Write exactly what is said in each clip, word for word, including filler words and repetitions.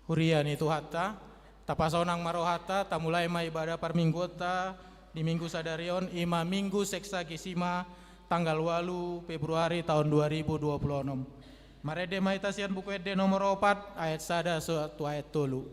Huria ni Tuhanta, tapasonang ma rohanta, tamulai ma ibadah parmingguonta di Minggu sadari on, i ma Minggu Sexagesima, tanggal ualu Februari taon dua ribu dua puluh onom. Marende ma hita sian Buku Ende nomor opat, ayat sada sahat tu ayat tolu.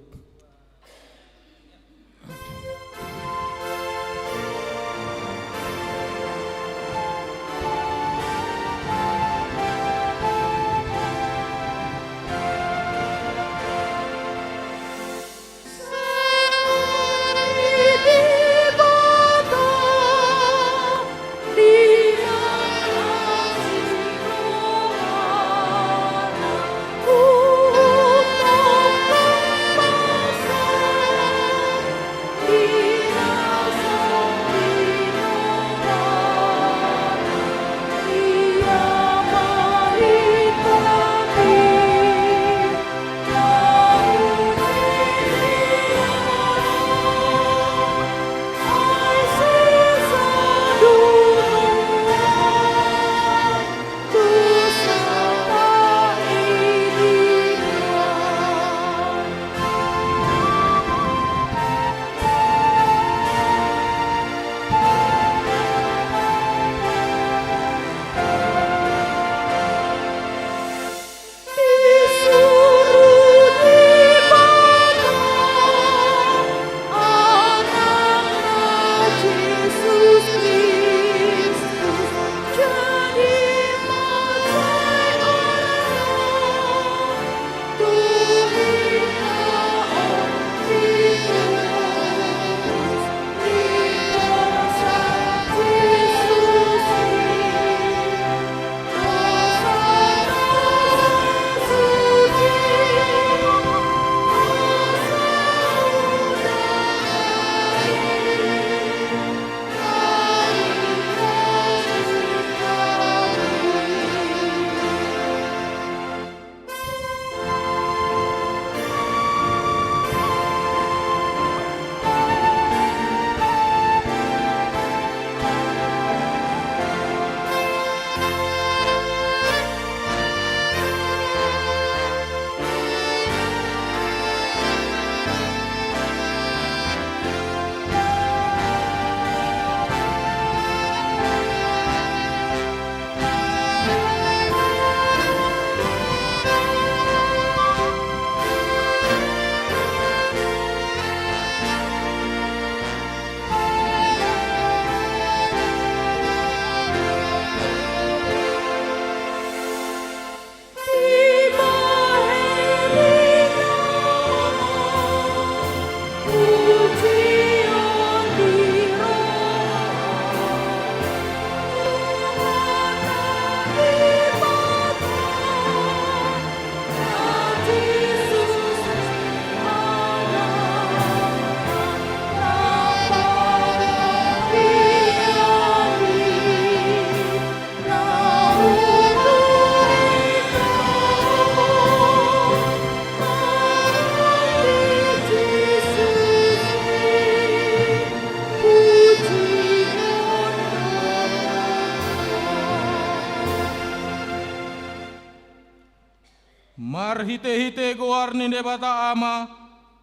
Marhitehite goar ni Debata Ama,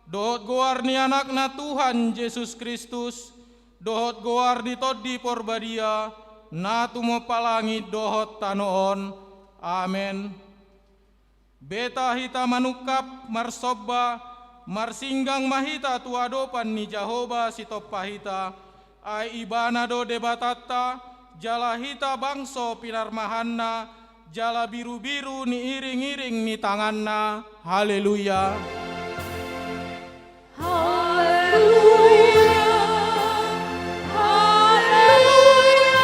dohot goar ni Anakna Tuhan Jesus Kristus, dohot goar ni Tondi Porbadia, na tumompa langit dohot tano on. Amen. Beta hita manungkap, marsomba, marsinggang ma hita tu adopan ni Jahowa Sitompa hita, ai Ibana do Debatanta, jala hita bangso pinarmahanna, jala birubiru ni iringiring ni tanganna. Haleluya. Haleluya, haleluya,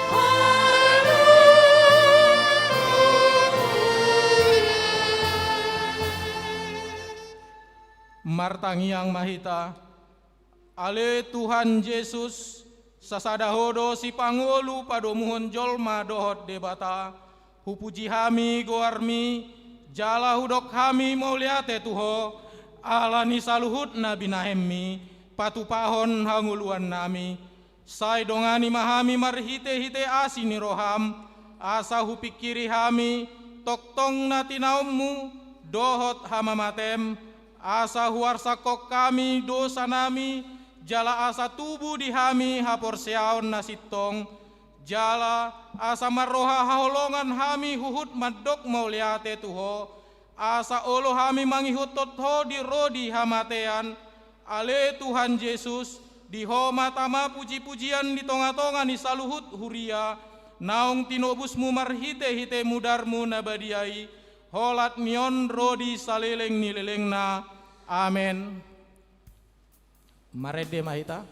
haleluya. Martangiang ma hita. Ale Tuhan Jesus, sasada Ho do sipangolu padomuhon jolma dohot Debata. Hupuji hami goarMi, jala hudok hami mauliate tu Ho, ala ni saluhut na binahenMi, patupahon hangoluannami. Sai dongani ma hami marhitehite asi ni rohaM, asa hupingkiri hami tongtong na tinaonMu, dohot hamamatem, asa huarsakhon hami dosanami, jala asa tubu di hami haporseaon na sintong, jala asa marroha haholongan hami huhut mandok mauliate tu Ho, asa olo hami mangihuthon Ho di ro di hamatean, ale Tuhan Jesus, di Ho ma tama pujipujian di tongatonga ni saluhut huria, naung tinobusMu marhitehite mudarMu na badia i, holan ni on ro di saleleng ni lelengna. Amen. Marende ma hita.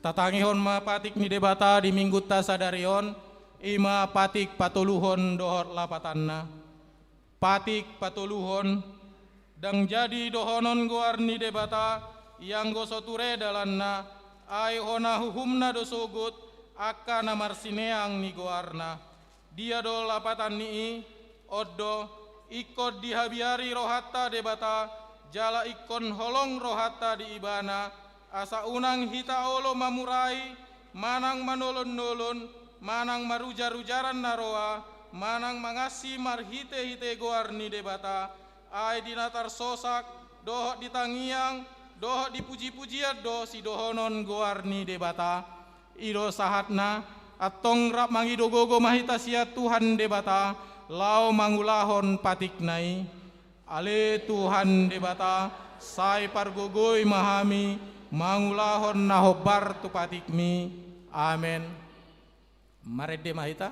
Tatangihon ma patik ni Debata di Minggunta sadari on, i ma patik patoluhon dohot lapatanna. Patik patoluhon, ndang jadi dohonon goar ni Debata, ianggo so ture dalanna, ai hona huhumna do sogot, angka na marsineang ni goarna. Dia do lapatan ni i? On do, ingkon dihabiari rohanta Debata, jala ingkon holong rohanta di Ibana, asa unang hita olo mamurai, manang manolonnolon, manang marujarujaran na roa, manang mangansi marhitehite goar ni Debata, ai di na tarsosak, dohot di tangiang, dohot di pujipujian do sidohonon goar ni Debata. I do sahatna, antong rap mangido gogo ma hita sian Tuhan Debata, laho mangulahon patikna i. Ale Tuhan Debata, sai pargogoi ma hami mangulahon na hombar tu patikmi. Amen. Marende ma hita.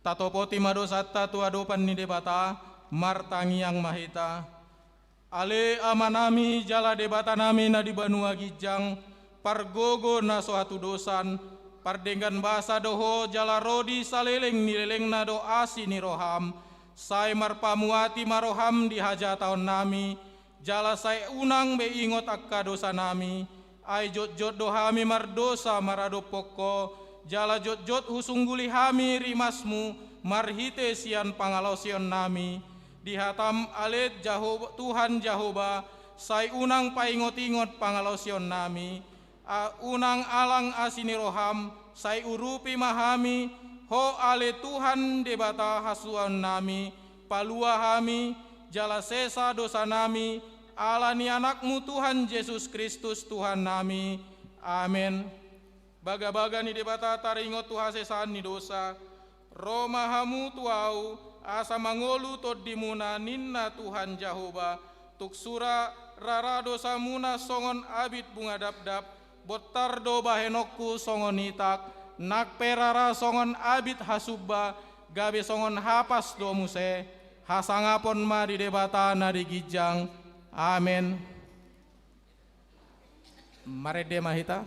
Tatopoti ma dosanta tu adopan ni Debata, martangiang ma hita. Ale Amanami jala Debatanami na di banua ginjang, pargogo na so hatudosan, pardenggan basa do Ho jala ro di saleleng ni lelengna do asi ni roham, sai marpamuati ma roham di hajahataonnami, jala sai unang be ingot angka dosanami, ai jotjot do hami mardosa maradophon Ho, jala jotjot husungguli hami rimasmu marhite sian pangalaosionnami. Di hatam ale Jahowa, Tuhan Jahowa, sai unang paingotingot pangalaosionnami, a, unang alang asi ni roham, sai urupi ma hami, Ho ale Tuhan Debata hasuhuonnami, palua hami, jala sesa dosanami, ala ni Anakmu Tuhan Jesus Kristus Tuhannami. Amen. Bagabaga ni Debata taringot tu hasesaan ni dosa, ro ma hamu tu Ahu, asa mangolu tondimuna ninna Tuhan Jahowa, tung sura rara dosamuna songon abit bunga dapdap, bontar do bahenonku songon itak, nang pe rara songon abit hasumba, gabe songon hapas do muse, hasangapon ma di Debata na di ginjang. Amen. Marende ma hita.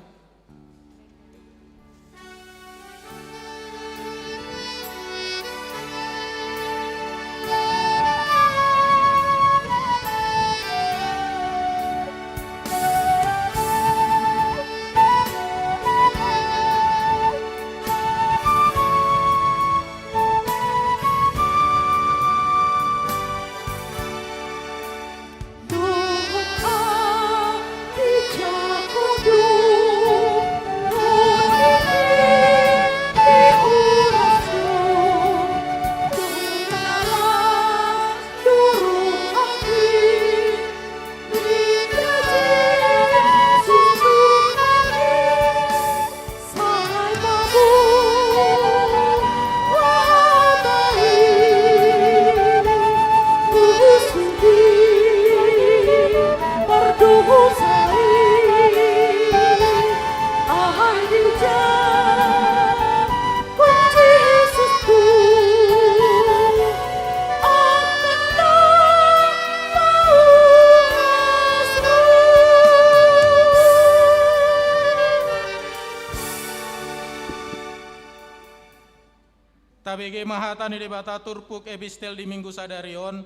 Tabege ma hata ni Debata turpuk epistel di Minggu sadari on,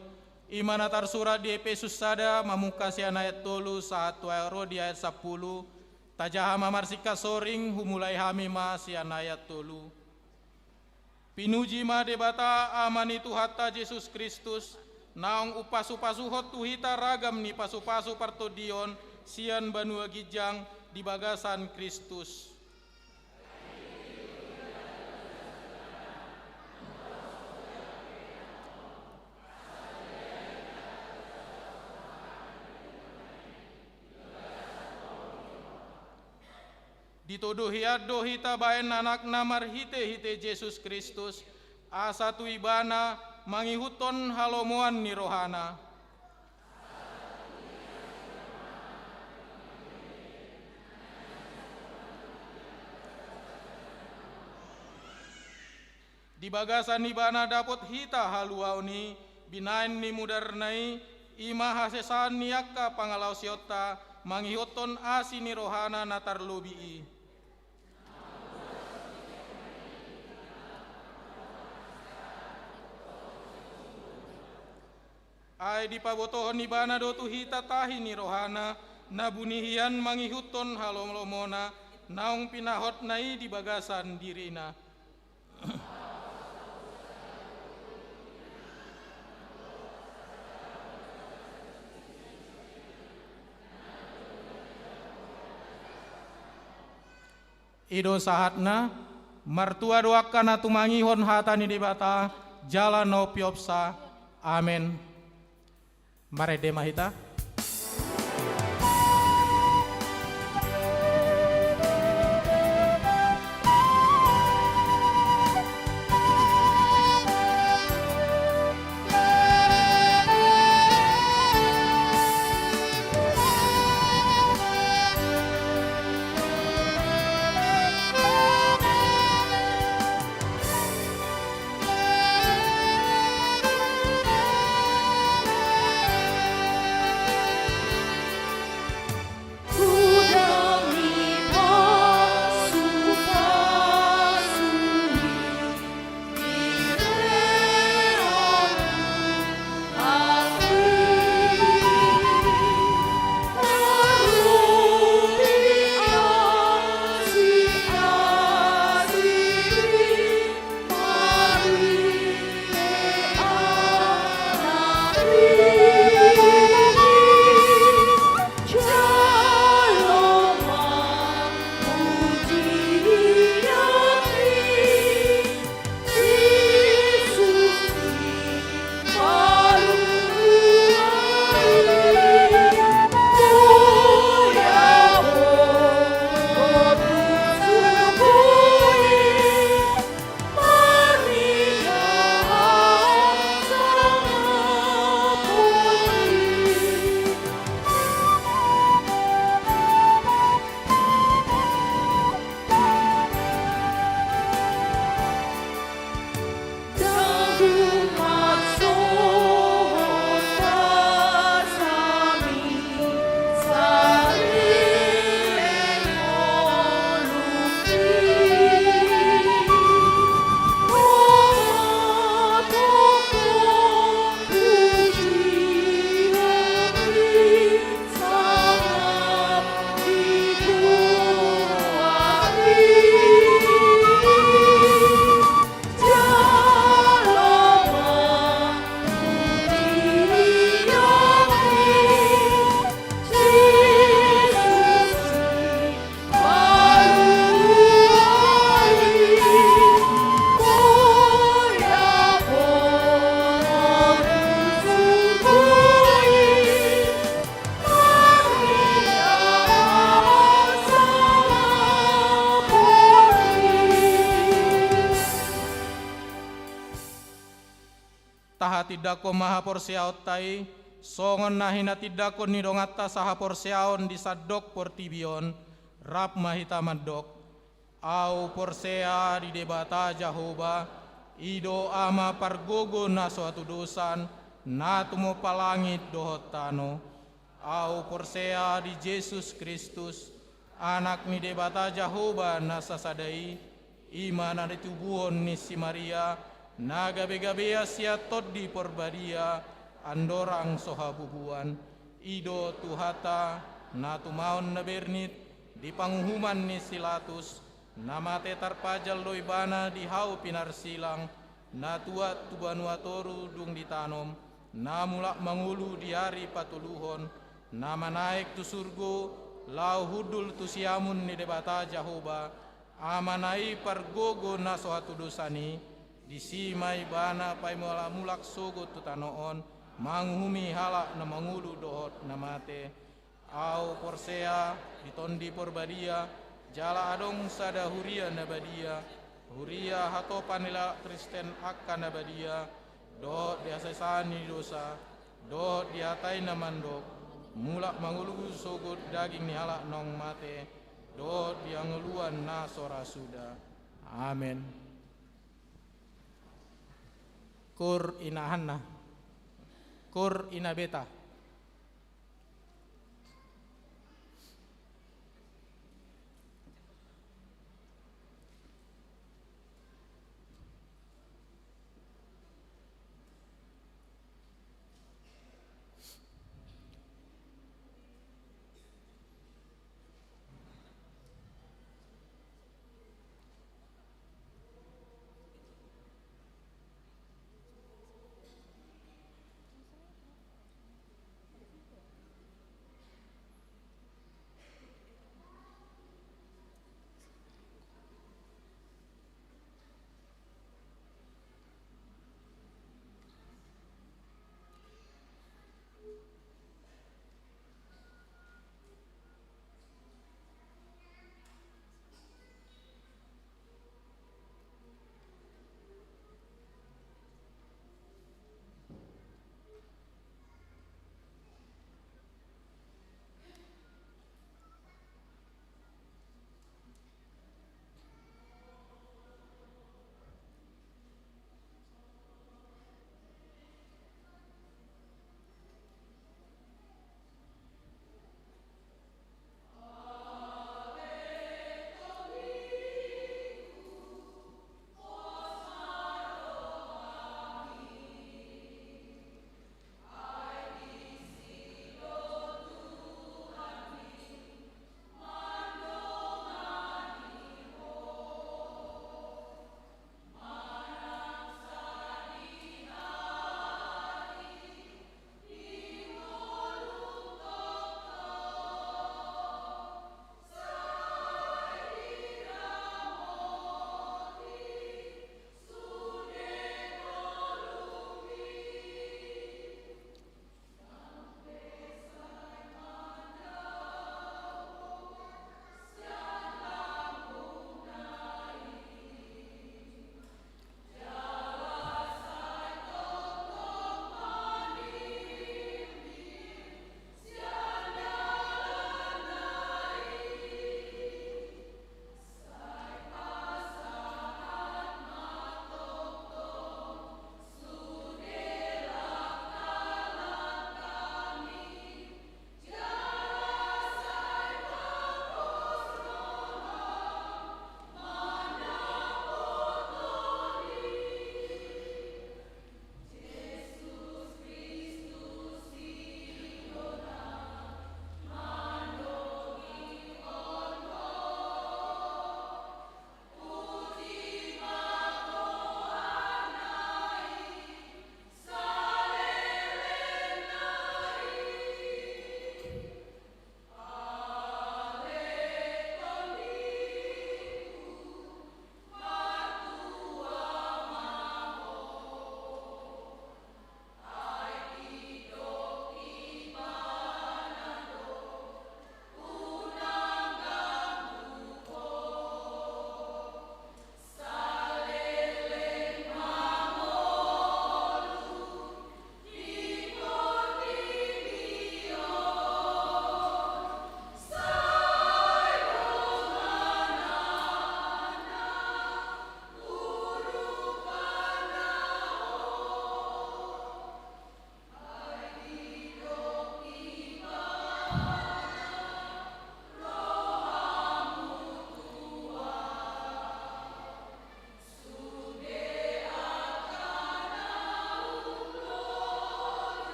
i ma na tarsurat di Epesus sada mamungka sian ayat tolu sahat tu ayat ro di ayat sampulu, tajaha ma marsingkat soring, humulai hami ma sian ayat tolu. Pinuji ma Debata Ama ni Tuhanta Jesus Kristus, naung umpasupasuhon tu hita ragam ni pasupasu partondion sian banua ginjang di bagasan Kristus. Ditodo hian do hita baen Anakna marhitehite Jesus Kristus, asa tu Ibana mangihuthon halomoan ni rohana. Di bagasan Ibana dapot hita haluaon i, binaen ni mudarna i, i ma hasesaan ni angka pangalaosionta, mangihuthon asi ni rohana na tarlobi i. Ai dipabotohon Ibana do tu hita tahi ni rohana, na buni hian mangihuthon halomlomona, naung pinahotna i di bagasan dirina. I do sahatna, martua do angka na tumangihon hata ni Debata, jala na umpeopsa. Amen. Marende ma hita. Tindangkon ma haporseaonta i, songon na hinatindangkon ni donganta sahaporseaon di sandok portibi on, rap ma hita mandok: Ahu porsea di Debata Jahowa, i do Ama pargogo na so hatudosan, na tumompa langit dohot tano. Ahu porsea di Jesus Kristus, Anak ni Debata Jahowa na sasada i, i ma na ditubuhon ni si Maria, na gabegabean sian Tondi Porbadia, andorang so habubuan. I do Tuhanta, na tumaon na bernit di panguhuman ni si Latus, na mate tarpajal do ibana di hau pinarsilang, na tuat tu banua toru dung ditanom, na mulak mangolu di ari patoluhon, na manaek tu surgo, laho hundul tu siamun ni Debata Jahowa, Amana i pargogo na so hatudosan i. Disi ma ibana paimulakmulak sogot tu tano on, manguhumi halak na mangolu dohot na mate. Ahu porsea di Tondi Porbadia, jala adong sada huria na badia, huria hatopan ni halak Kristen angka na badia, dohot di hasesaan ni dosa, dohot di hata i na mandok: Mulak mangolu sogot daging ni halak naung mate, dohot di hangoluan na so ra suda. Amen. Kur ina Hanna. Kur ina Beta.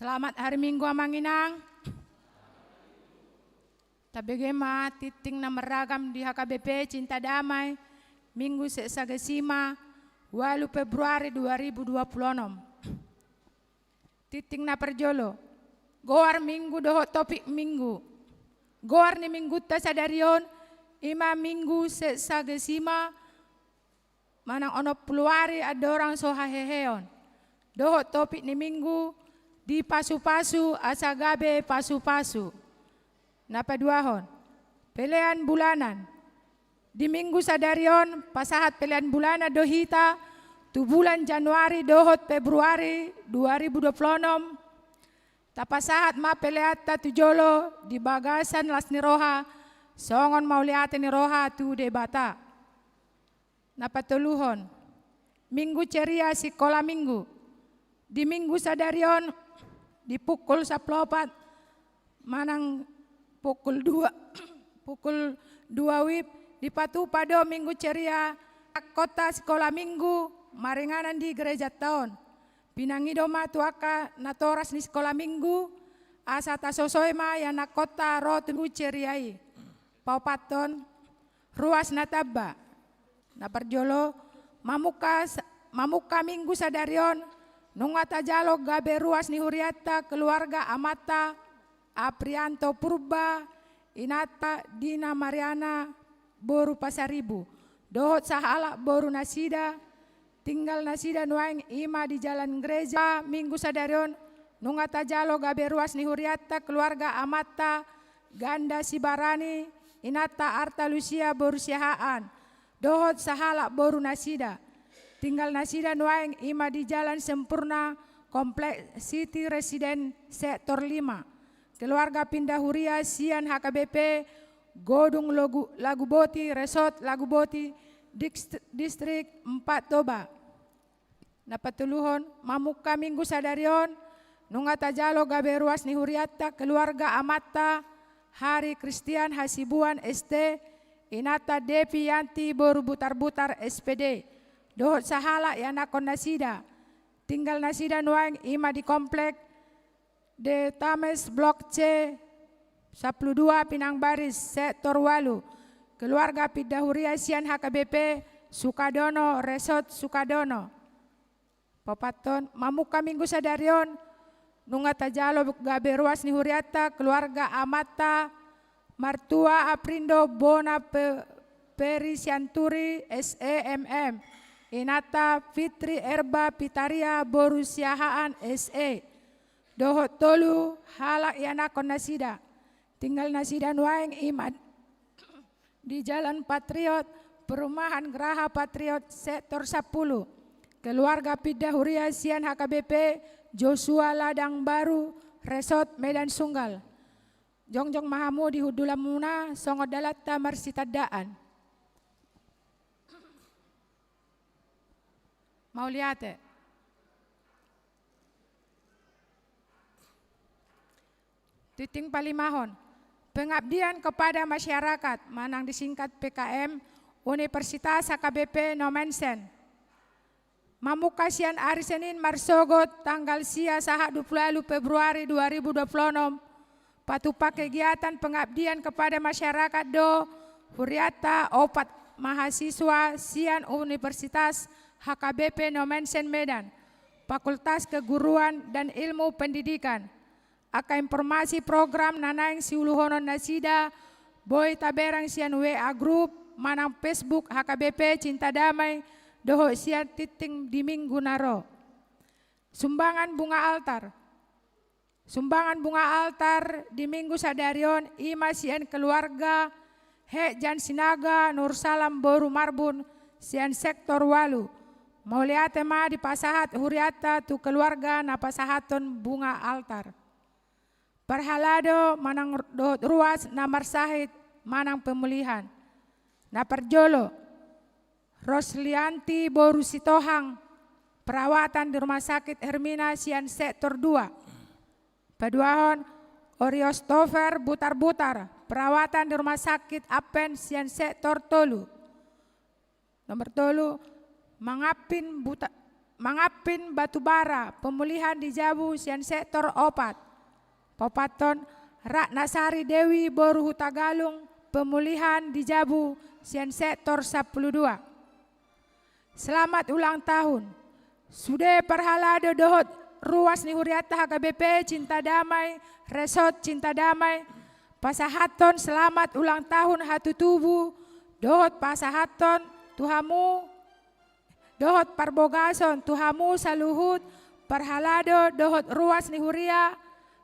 Selamat hari Minggu, Amang Inang. Tabege ma tingting na marragam di H K B P Cinta Damai, Minggu Sexagesima, ualu Februari dua ribu dua puluh enam. Tingting na parjolo, goar Minggu dohot topik Minggu. Goar ni Minggunta sadari on, i ma Minggu Sexagesima, manang onom pulu ari andorang so haheheon. Dohot topik ni Minggu, dipasupasu asa gabe pasupasu. Na paduahon, pelean bulanan. Di Minggu sadari on, pasahat pelean bulanan do hita, tu bulan Januari dohot Februari dua ribu dua puluh enam, tapasahat ma peleanta tu jolo di bagasan las ni roha, songon mauliate ni roha tu Debata. Na patoluhon, Minggu Ceria Sikola Minggu. Di Minggu sadari on, di pukul sampulu opat, manang pukul dua, pukul dua wib, dipatupa do Minggu Ceria, nangkonta sikola Minggu, maringanan di gerejanta on. Pinangido ma tu angka natoras ni sikola Minggu, asa tasosoi ma ianakhonta ro tu Minggu Ceria i. Paopathon, ruas na tamba. Na parjolo, mamungka sa-, mamungka Minggu sadari on, nunga tajalo gabe ruas ni hurianta keluarga amanta, Aprianto Purba, inanta Dina Mariana, boru Pasaribu, dohot sahalak boru nasida, tinggal nasida nuaeng i ma di jalan gereja. Minggu sadari on, nunga tajalo gabe ruas ni hurianta keluarga amanta, Ganda Sibarani, inanta Arta Lucia boru Siahaan, dohot sahalak boru nasida. Tinggal nasida nuaeng i ma di Jalan Sempurna, Kompleks City Resident, Sektor lima. Keluarga pindah huria sian H K B P Godung Logu-, Laguboti, Resort Laguboti, Dist-, Distrik Empat Toba. Na patoluhon, mamungka Minggu sadari on, nunga tajalo gabe ruas ni hurianta keluarga amanta, Hari Kristian Hasibuan S T, inanta Depi Yanti boru Butarbutar S P D, dohot sahalak ianakhon nasida. Tinggal nasida nuaeng i ma di komplek De Tames Blok C, sampulu dua Pinang Baris, Sektor ualu. Keluarga pindah huria sian H K B P Sukadono, Resort Sukadono. Paopathon, mamungka Minggu sadari on, nunga tajalo gabe ruas ni hurianta keluarga amanta, Martua Aprindo Bona Pe-, Peri Sianturi, S E M M, inanta Fitri Erba Pitaria boru Siahaan, S E, dohot tolu halak ianakhon nasida. Tinggal nasida nuaeng i ma di Jalan Patriot, Perumahan Graha Patriot, Sektor sampulu. Keluarga pindah huria sian H K B P Joshua Ladang Baru, Resort Medan Sunggal. Jongjong ma hamu di hundulanmuna songon dalanta marsitandaan. Mauliate. Tingting palimahon, pengabdian kepada masyarakat, manang disingkat P K M, Universitas H K B P Nommensen. Mamungka sian ari Senin marsogot tanggal sia sahat dua pulu ualu Februari dua ribu dua puluh enam, patupa kegiatan pengabdian kepada masyarakat do hurianta opat mahasiswa sian Universitas H K B P Nommensen Medan, Fakultas Keguruan dan Ilmu Pendidikan. Angka informasi program na naeng siuluhonon nasida, boi taberang sian W A group, manang Facebook H K B P Cinta Damai, dohot sian tingting di minggu na ro. Sumbangan bunga altar. Sumbangan bunga altar di minggu sadari on, i ma sian keluarga Hek Jan Sinaga, Nursalam boru Marbun, sian Sektor ualu. Mauliate ma dipasahat hurianta tu keluarga na pasahathon bunga altar. Parhalado manang dohot ruas na marsahit manang pemulihan. Na parjolo, Roslianti boru Sitohang, perawatan di Rumah Sakit Hermina sian Sektor dua. Paduahon, Oriostofer Butarbutar, perawatan di Rumah Sakit Advent sian Sektor tolu. Nomor tolu, Mangampin Buta-, Mangampin Batubara, pemulihan di jabu sian sektor opat. Paopathon, Ratnasari Dewi boru Hutagalung, pemulihan di jabu sian sektor sampulu dua. Selamat ulang tahun. Sude parhalado dohot ruas ni hurianta H K B P Cinta Damai, Resort Cinta Damai, pasahathon selamat ulang tahun hatutubu, dohot pasahathon tu hamu, dohot parbagason tu hamu saluhut parhalado dohot ruas ni huria,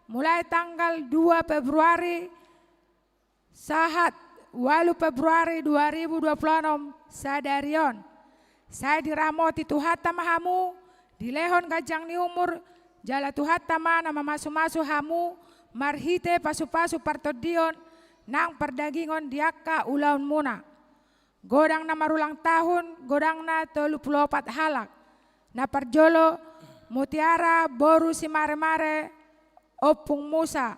mulai tanggal dua Februari sahat ualu Februari dua ribu dua puluh onom sadari on. Sai diramoti Tuhanta ma hamu, dilehon ganjang ni umur, jala Tuhanta ma na mamasumasu hamu marhite pasupasu partondion nang pardagingon di angka ulaonmuna. Godang na marulang tahun, godangna tolu pulu opat halak. Na parjolo, Mutiara boru Simaremare, Ompung Musa.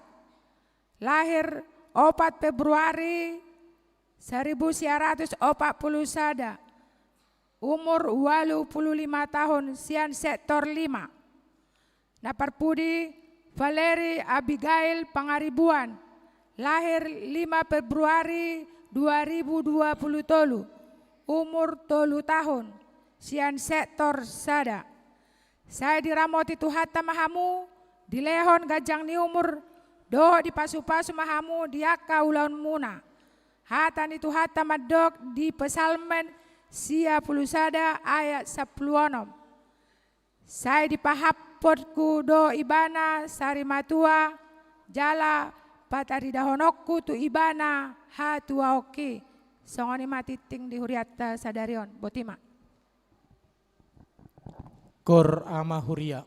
Lahir opat Februari saribu sia ratus opat pulu sada. Umur ualu pulu lima tahun, sian sektor lima. Na parpudi, Valeri Abigail Pangaribuan, lahir lima Februari dua ribu dua pulu tolu, umur tolu tahun, sian sektor sada. Sai diramoti Tuhanta ma hamu, dilehon ganjang ni umur, dohot dipasupasu ma hamu di angka ulaonmuna. Hata ni Tuhanta mandok di Psalmen sia pulu sada ayat sampulu onom. Sai dipahaphonku do ibana sarimatua, jala pataridahononku tu ibana hatuaonki. Songon i ma tingting di hurianta sadari on. Boti ma. Gor ama huria.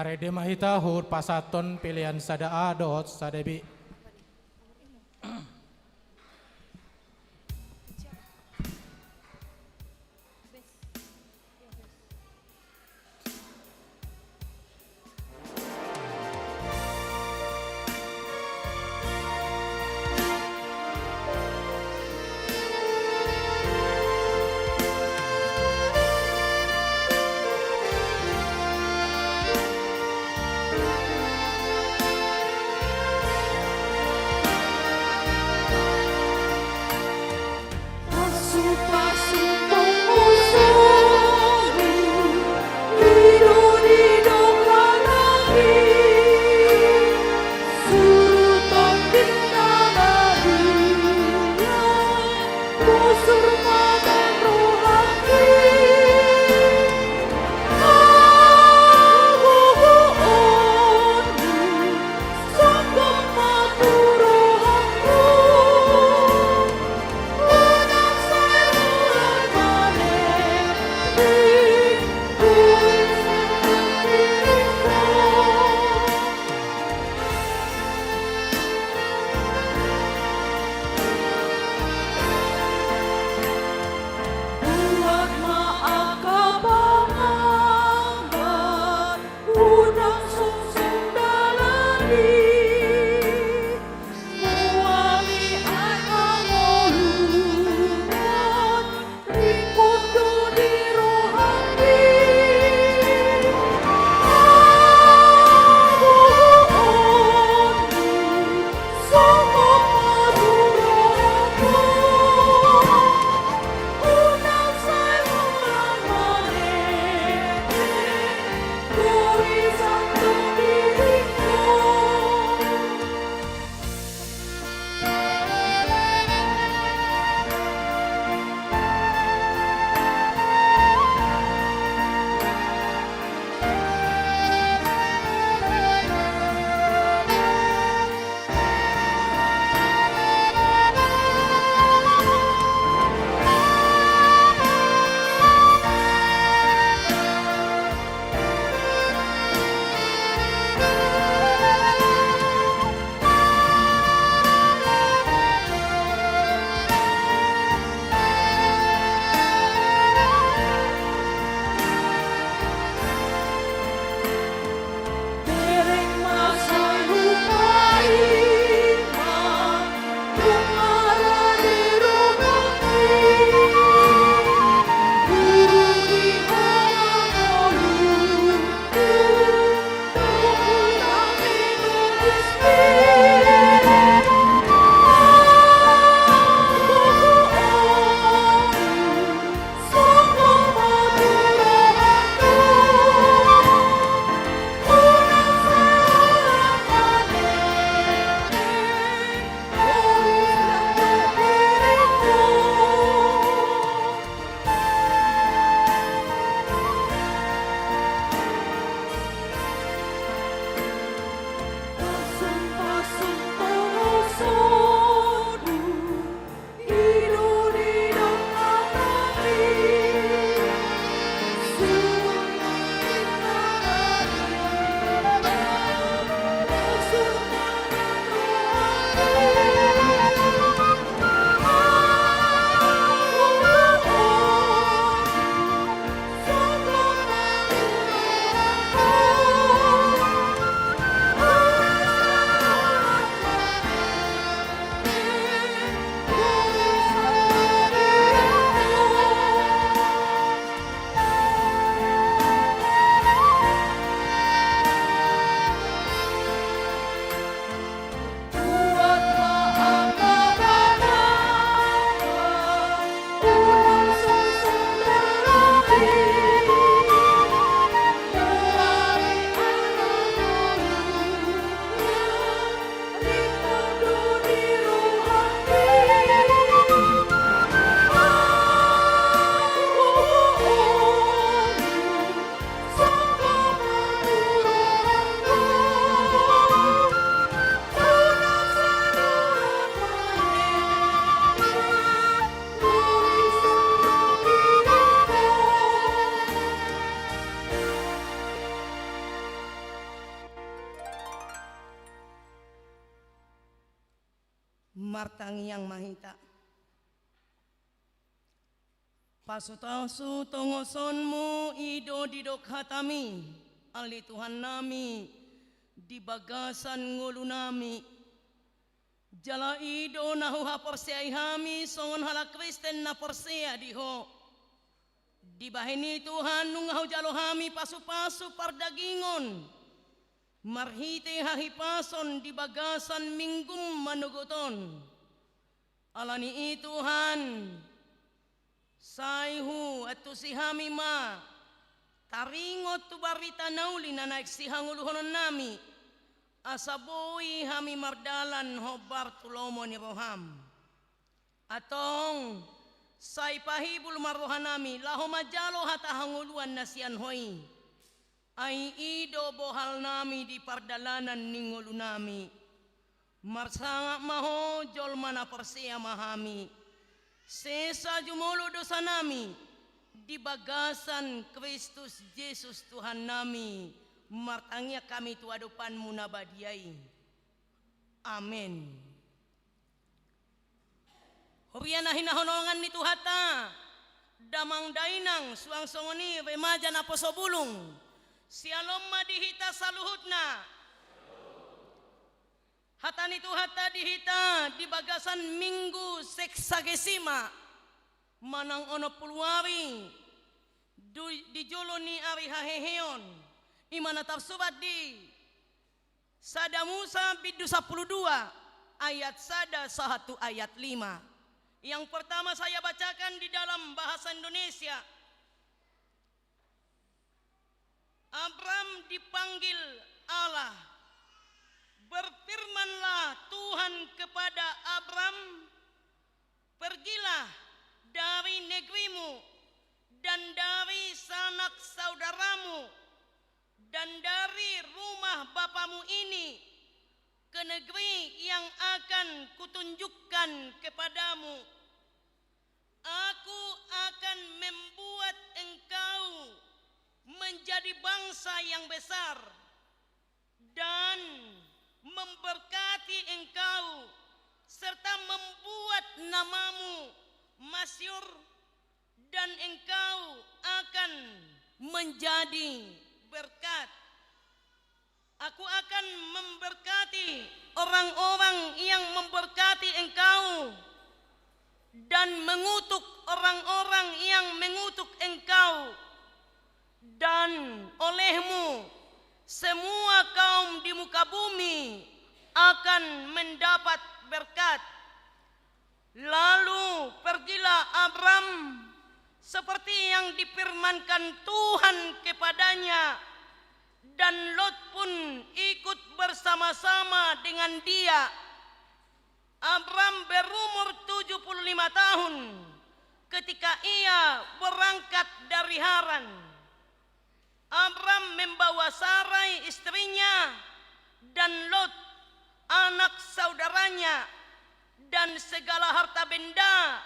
Marende ma hita huhut pasahathon pelean sada A dohot sada B. Martangiang ma hita. Pasupasu tongosonmu i do didok hatami, ale Tuhannami, di bagasan ngolunami. Jala i do na huhaporseai hami songon halak Kristen na porsea di Ho. Dibahen i Tuhan nunga hujalo hami pasupasu pardagingon, marhite hahipason di bagasan Minggu manogot on. Ala ni i Tuhan, sai huantusi hami ma taringot tu barita na uli na naeng sihangoluhononnami, asa boi hami mardalan hombar tu lomo ni roham. Antong, sai pahibul ma rohanami laho manjalo hata hangoluan na sian Ho i. Ai i do bohalnami di pardalanan ni ngolunami. Marsangap ma Ho, jolma na porsea ma hami. Sesa jumolo dosanami di bagasan Kristus Jesus Tuhannami. Martangiang hami tu adopanmu na badia i. Amen. Huria na hinaholongan ni Tuhanta, damang dainang, suang songon i remaja naposo bulung. Syalom ma di hita saluhutna. Hata ni Tuhanta di hita di bagasan Minggu Sexagesima, manang onom pulu ari, du-, di jolo ni ari haheheon, i ma na tarsurat di Sada Musa bindu sampulu dua, ayat sada sahat tu ayat lima. Yang pertama saya bacakan di dalam bahasa Indonesia. Abram dipanggil Allah. Berfirmanlah Tuhan kepada Abram, "Pergilah dari negerimu dan dari sanak saudaramu dan dari rumah bapamu ini ke negeri yang akan Kutunjukkan kepadamu. Aku akan membuat engkau menjadi bangsa yang besar dan memberkati engkau serta membuat namamu masyhur, dan engkau akan menjadi berkat. Aku akan memberkati orang-orang yang memberkati engkau, dan mengutuk orang-orang yang mengutuk engkau. Dan olehmu semua kaum di muka bumi akan mendapat berkat." Lalu pergilah Abram seperti yang difirmankan Tuhan kepadanya, dan Lot pun ikut bersama-sama dengan dia. Abram berumur tujuh puluh lima tahun ketika ia berangkat dari Haran. Abram membawa Sarai istrinya dan Lot, anak saudaranya, dan segala harta benda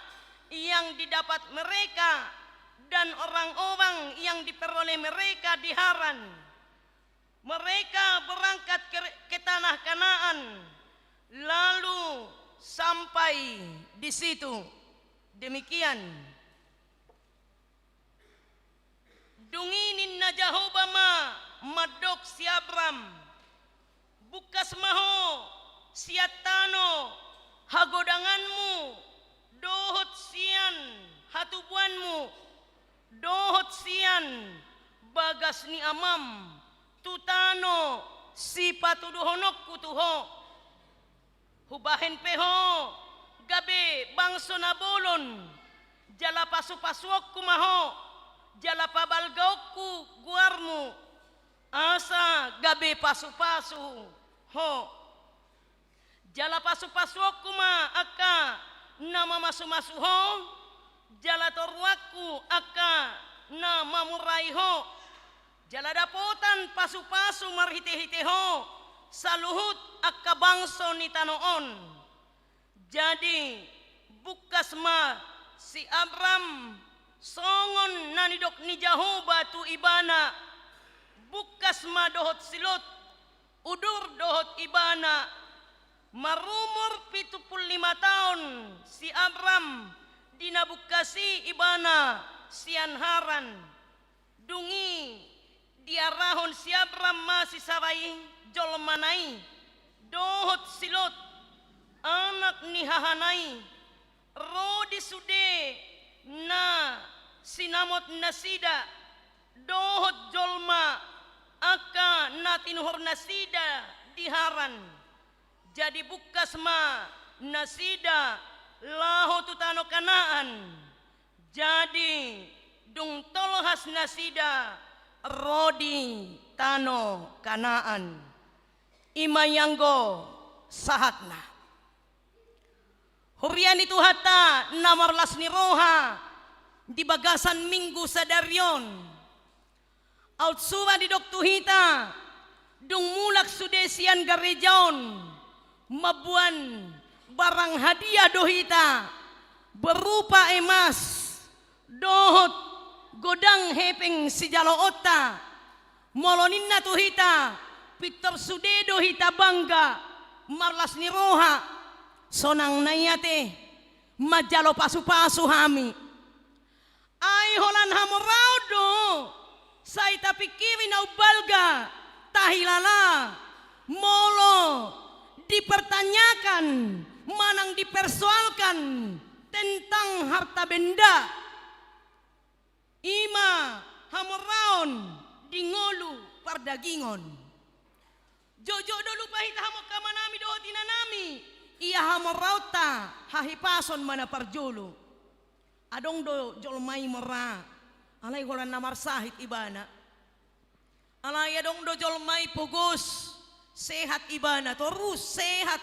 yang didapat mereka dan orang-orang yang diperoleh mereka di Haran. Mereka berangkat ke, ke tanah Kanaan, lalu sampai di situ. Demikian. Dung i ninna Jahowa ma mandok si Abram: "Bungkas ma ho sian tano hagodanganmu dohot sian hatubuanmu dohot sian bagas ni amam tu tano sipatuduhononku tu ho. Hubahen pe ho gabe bangso na bolon, jala pasupasuonku ma ho, jala pabalgaonku goarmu, asa gabe pasupasu ho. Jala pasupasuonku ma angka na mamasumasu ho, jala toruanku angka na mamurai ho. Jala dapotan pasupasu marhitehite ho saluhut angka bangso ni tano on." Jadi bungkas ma si Abram songon na nidok ni Jahowa tu ibana. Bungkas ma dohot si Lot, udur dohot ibana, marumur pitu pulu lima Taon si Abram di na bungkas i ibana sian Haran. Dung i diarahon si Abram ma si Sarai jolmana i, dohot si Lot, anak ni hahana i, ro di sude na sinamot nasida, dohot jolma angka na tinuhor nasida di Haran. Jadi bungkas ma nasida laho tu tano Kanaan. Jadi dung tolhas nasida ro di tano Kanaan. I ma i anggo sahatna. Huria ni Tuhanta na marlas ni roha di bagasan Minggu sadari on. Aut suba didok tu hita, dung mulak sude sian gareja on, mamboan barang hadiah do hita, berupa emas, dohot godang hepeng sijaloonta. Molo ninna tu hita, pintor sude do hita bangga, marlas ni roha, sonang na i ate, manjalo pasupasu hami. Ai holan hamoraon do, sai tapingkiri na umbalga, tahilala, molo dipertanyakan, manang dipersoalkan tentang harta benda. I ma hamoraon di ngolu pardagingon. Jotjot do lupa hita hamu angka amanami dohot inanami, ia hamoraonta hahipason ma na parjolo. Adong do jolma i mora, alai holan na marsahit ibana. Alai adong do jolma i pogos, sehat ibana, torus sehat.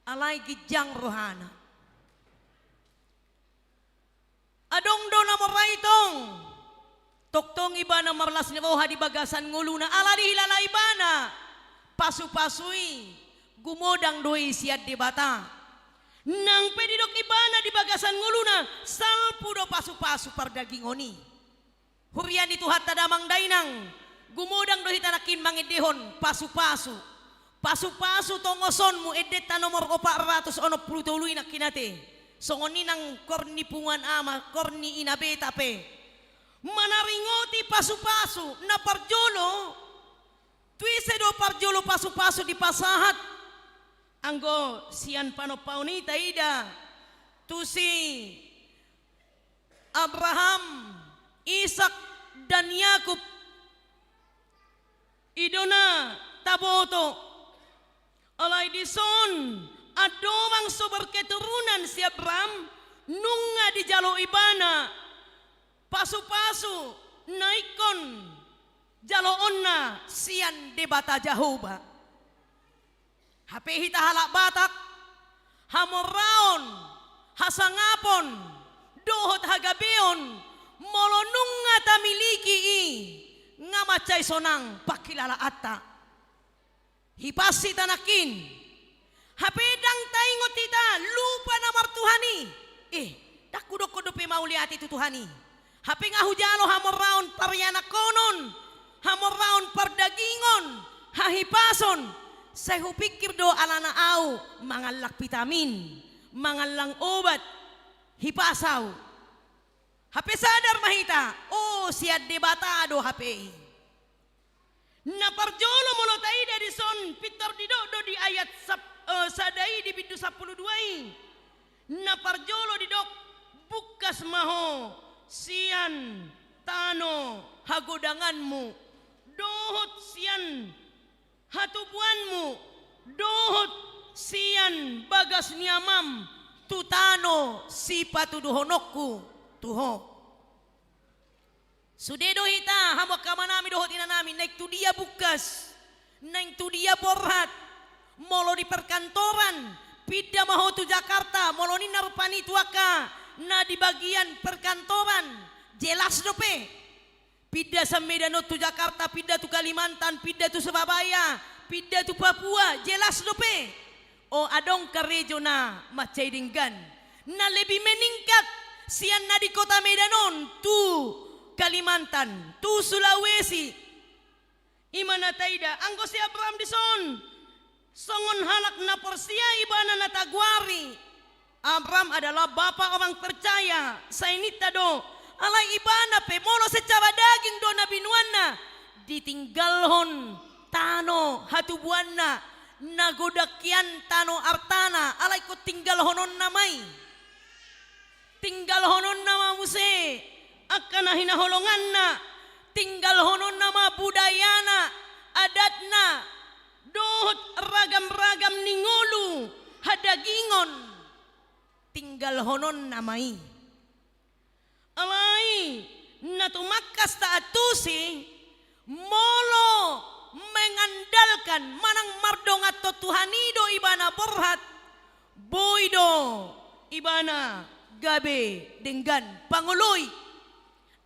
Alai ginjang rohana. Adong do na mora i tong, tongtong ibana marlas ni roha di bagasan ngoluna, ala dihilala ibana pasupasu i gumodang do i sian Debata. Nang pe didok ibana di bagasan ngoluna, salpu do pasupasu pardagingon i. Huria ni Tuhanta damang dainang, gumodang do hita nangkin mangendehon pasupasu. Pasupasu tongosonmu, endenta nomor opat ratus onom pulu tolu i nangkin ate. Songon i nang kor ni punguan ama, kor ni ina beta pe. Manaringoti pasupasu, na parjolo, tu ise do parjolo pasupasu dipasahat? Anggo sian panompaon i taida, tu si Abraham, Ishak, dan Yakub. I do na taboto. Alai dison, andorang so berketurunan si Abraham, nunga dijalo ibana pasupasu na ingkon jaloonna sian Debata Jahowa. Hape hita halak Batak, hamoraon, hasangapon, dohot hagabeon, molo nunga tamiliki i, nga mansai sonang panghilalaanta. Hipas hita nangkin. Hape ndang taingot hita lupa na martuhan i. Eh, ndang hudokkon dope mauliate tu Tuhan i. Hape nga hujalo hamoraon parianakhonon, hamoraon pardagingon, hahipason, sai hupingkir do alana au mangallang vitamin, mangallang obat, hipas au. Hape sadar ma hita, o, sian Debata do hape i. Na parjolo molo taida dison, pintor didok do di ayat sap-, eh, sada i di bindu sampulu dua i. Na parjolo didok, bungkas ma ho sian tano hagodanganmu, dohot sian hatubuanmu, dohot sian bagas ni amam, tu tano sipatuduhononku tu ho. Sude do hita, hamu angka amanami dohot inanami, naeng tu dia bungkas, naeng tu dia borhat, molo di perkantoran, pinda ma ho tu Jakarta, molo ninna rupani tu angka na di bagian perkantoran, jelas dope. Pinda sian Medan on tu Jakarta, pinda tu Kalimantan, pinda tu Surabaya, pinda tu Papua, jelas dope. O, adong karejo na mansai denggan, na lebih meningkat sian na di kota Medan on tu Kalimantan, tu Sulawesi. I ma na taida, anggo si Abraham dison, songon halak na porsea ibana na tagoari, Abraham adalah bapa orang percaya, sai ninta do, alai ibana pe molo secara daging do na binoanna, ditinggalhon tano hatubuanna, na godang hian tano artana, alai ingkon tinggalhononna ma i. Tinggalhononna ma muse angka na hinaholonganna, tinggalhononna ma budayana, adatna, dohot ragam-ragam ni ngolu hadagingon, tinggalhononna ma i. Alai na tumangkas taantusi, molo mengandalkan manang mardonganhon Tuhan i do ibana borhat, boi do ibana gabe denggan pangoloi.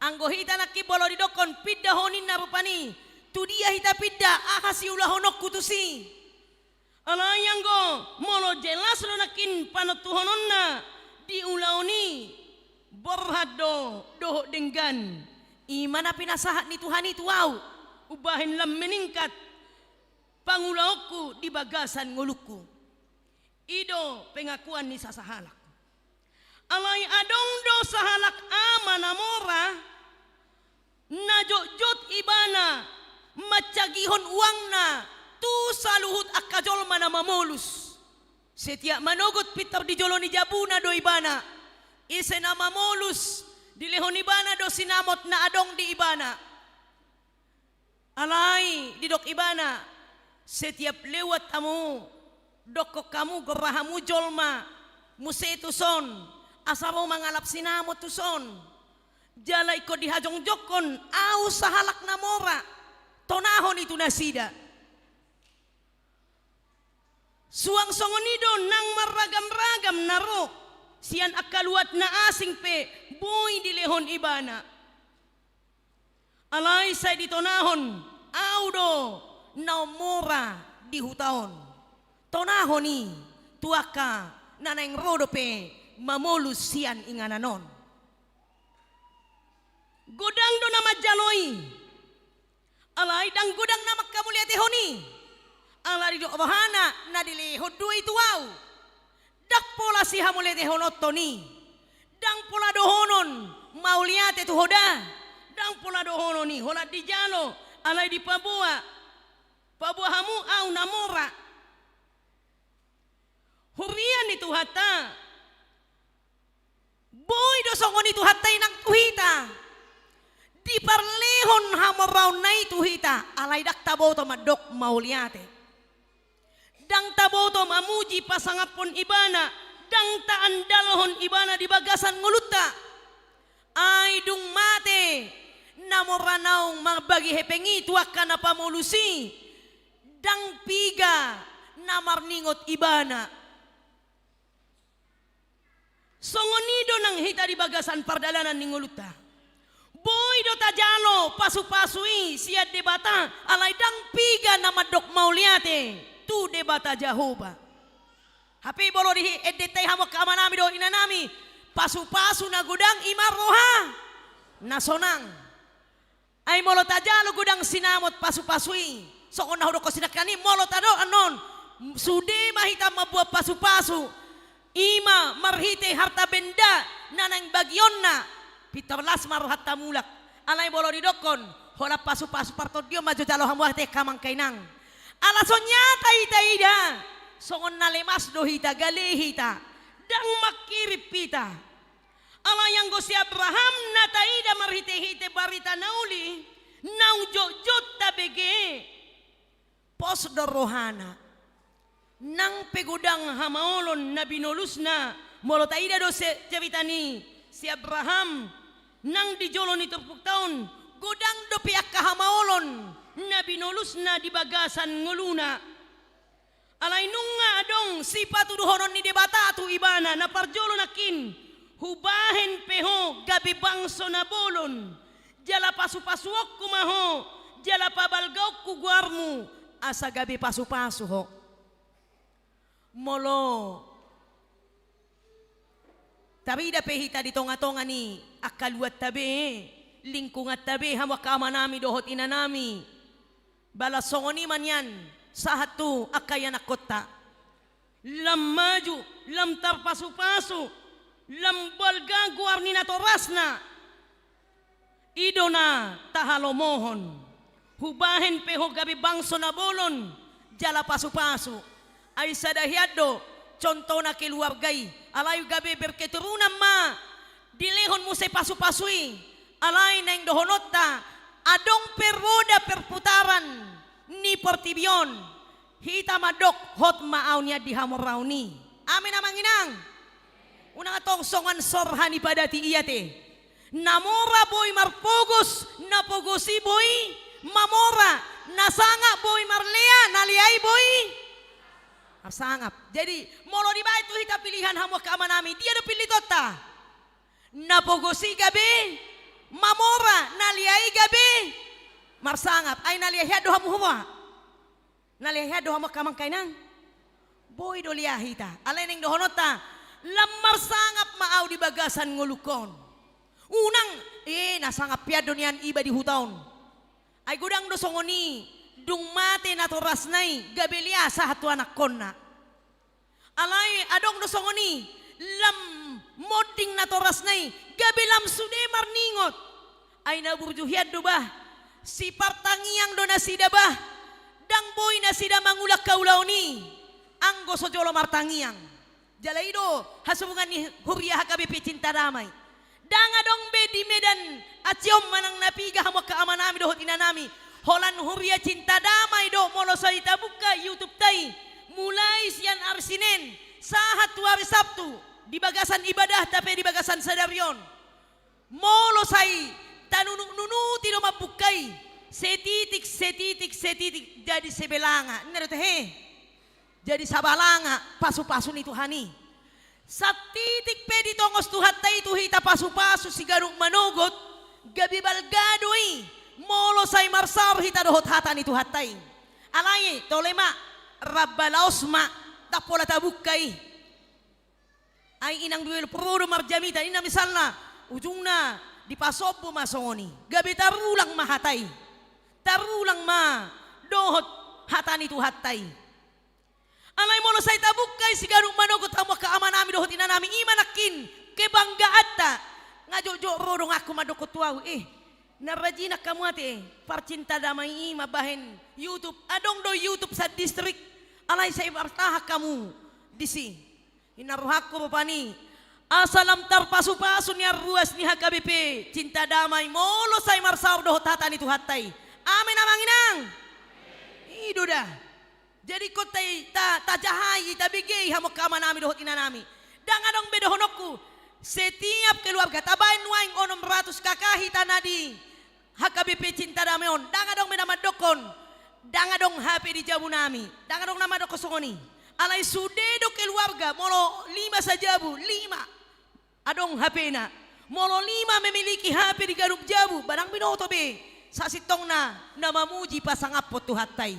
Anggo hita nangkin molo didokkon pinda ho ninna rupani, tu dia hita pinda, aha siulahononku tusi? Alai anggo molo jelas do nangkin panontuhononna di ulaon i, borhat do dohot denggan. I ma na pinasahat ni Tuhan i tu ahu, umbahen lam meningkat pangulaonku di bagasan ngolungku. I do pengakuan ni sasahalak. Alai adong do sahalak ama na mora, na jotjot ibana mansagihon uangna tu saluhut angka jolma na mamolus. Setiap manogot pintor di jolo ni jabuna do ibana. Ise na mamolus, dilehon ibana do sinamot na adong di ibana. Alai didok ibana, setiap lewat hamu, dokkon hamu, gorra hamu jolma, muse tuson, asa ro mangalap sinamot tuson. Jala ingkon dihajongjongkon ahu sahalak na mora, tonahon i tu nasida. Suang songon i do nang marragam-ragam na ro, sian angka luat na asing pe boi dilehon ibana. Alai sai ditonahon ahu do na mora di huta on. Tonahon i tu angka na naeng ro dope mamolus sian inganan on. Godang do na manjalo i. Alai ndang godang na manghamauliatehon i. Ala didok rohana na dilehon do i tu ahu. Ndang pola sihamauliatehononhon i. Ndang pola dohonon mauliate tu ho da. Ndang pola dohonon i holan dijalo, alai dipaboa. Paboa hamu ahu na mora. Huria ni Tuhanta. Boi do songon i Tuhanta i nang tu hita. Diparlehon hamoraonna i tu hita, alai ndang taboto mandok mauliate. Ndang taboto mamuji pasangaphon ibana, ndang taandalhon ibana di bagasan ngolunta. Ai dung mate na mora naung marbagi hepeng i tu angka na pamolus i, ndang piga na marningot ibana. Songon i do nang hita di bagasan pardalanan ni ngolunta. Boi do tajalo pasupasu i sian Debata, alai ndang piga na mandok mauliate tu Debata Jahowa. Hape molo di endenta i hamu angka amanami dohot inanami, pasupasu na godang i ma roha na sonang. Ai molo tajalo godang sinamot pasupasu i, songon na hudokkon sinangkaning, molo tadok annon, sude ma hita mamboan pasupasu, i ma marhite harta benda na naeng bagionna, pintor las ma rohanta mulak. Alai molo didokkon, holan pasupasu partondion ma jo jalo hamu ate angka amang inang. Ala songon i taida, songon na lemas do hita, gale hita, ndang manghirim hita. Alai anggo si Abraham na taida marhitehite barita na uli, naung jotjot tabege, pos do rohana. Nang pe godang hamaolon na binolusna, molo taida do se-, cerita ni si Abraham, nang di jolo ni turpukta on, godang dope angka hamaolon na binolusna di bagasan ngoluna. Alai nunga adong sipatuduhonon ni Debata tu ibana, na parjolo nangkin, hubahen pe ho gabe bangso na bolon, jala pasupasuonku ma ho, jala pabalgaonku goarmu, asa gabe pasupasu ho. Molo tarida pe hita di tongatonga ni angka luatta be, lingkunganta be, hamu angka amanami dohot inanami, balas songon i ma nian sahat tu angka ianakkonta. Lam maju, lam tarpasupasu, lam balga goar ni natorasna. I do na tahalomohon. Hubahen pe ho gabe bangso na bolon jala pasupasu. Ai sada hian do contohna keluarga i. Alai gabe berketurunan ma. Dilehon muse pasupasu i. Alai naeng dohononta, adong pe roda perputaran ni portibi on. Hita mandok, hot ma au nian di hamoraon i. Amen, amang inang. Unang tong songon sorha ni padati i ate. Na mora boi marpogos, na pogos i boi mamora, na sangap boi marlea, na lea i boi marsangap. Jadi, molo dibaen tu hita pilihan hamu angka amanami, dia do pilitonta? Na pogos i gabe mamora, na lea i gabe marsangap. Ai na lea hian do hamu, huboa? Na lea hian do hamu angka amang, angka inang? Boi do lea hita. Alai naeng dohononta, lam marsangap ma au di bagasan ngolungkon. Unang, eh, na sangap hian do nian iba di huta on. Ai godang do songon i, dung mate natorasna i, gabe lea sahat tu anakkonna. Alai adong do songon i, lam monding natorasna i, gabe lam sude marningot. Ai na burju hian do bah, sipartangiang do nasida bah, ndang boi nasida mangulahon ulaon i, anggo so jolo martangiang. Jala i do hasobungan ni huria H K B P Cinta Damai. Ndang adong be di Medan, Aceh on manang na piga hamu angka amanami dohot inanami. Holan huria Cinta Damai do molo sai tabuka YouTube-ta i. Mulai sian ari Sinen, sahat tu ari Sabtu, di bagasan ibadahta pe di bagasan sadari on. Molo sai tanunuk-nunuti do mambuka i, setitik, setitik, setitik, jadi sebelanga. Ninna do tahe. Jadi sabalanga pasupasu ni Tuhan i. Satitik pe ditongos Tuhanta i tu hita pasupasu siganup manogot, gabe balga do i, molo sai marsaor hita dohot hata ni Tuhanta i. Alai, tole ma, rap balaos ma, ndang pola tabuka i. Ai inang bibelum pro do marjamita, ninna misalna, ujungna dipasombu ma songon i. Gabe tarulang ma hata i. Tarulang ma dohot hata ni Tuhanta i. Alai molo sai tabuka i siganup manogot hamu angka amanami dohot inanami, i ma nangkin kebanggaanta. Nga jotjot ro donganku mandokkon tu ahu, eh, na rajin angka hamu ate, parcinta damai i mambahen YouTube. Adong do YouTube sadistrik. Alai sai martahan hamu disi. Ninna rohangku rupani, asa lam tarpasupasu nian ruas ni H K B P Cinta Damai molo sai marsaor dohot hata ni Tuhanta i. Amen, amang inang. I do da. Jadi ingkon ta, ta, tajahai, tabegei hamu angka amanami dohot inanami. Ndang adong be dohononku, setiap keluarga, tabaen nuaeng onom ratus K K hita na di H K B P Cinta Damai on, ndang adong be na mandokkon, ndang adong H P di jabunami, ndang adong na mandokkon songon i. Alai sude do keluarga, molo lima sajabu, lima adong H P-na. Molo lima memiliki H P di ganup jabu, ba ndang binoto be sasintongna na mamuji pasangaphon Tuhanta i.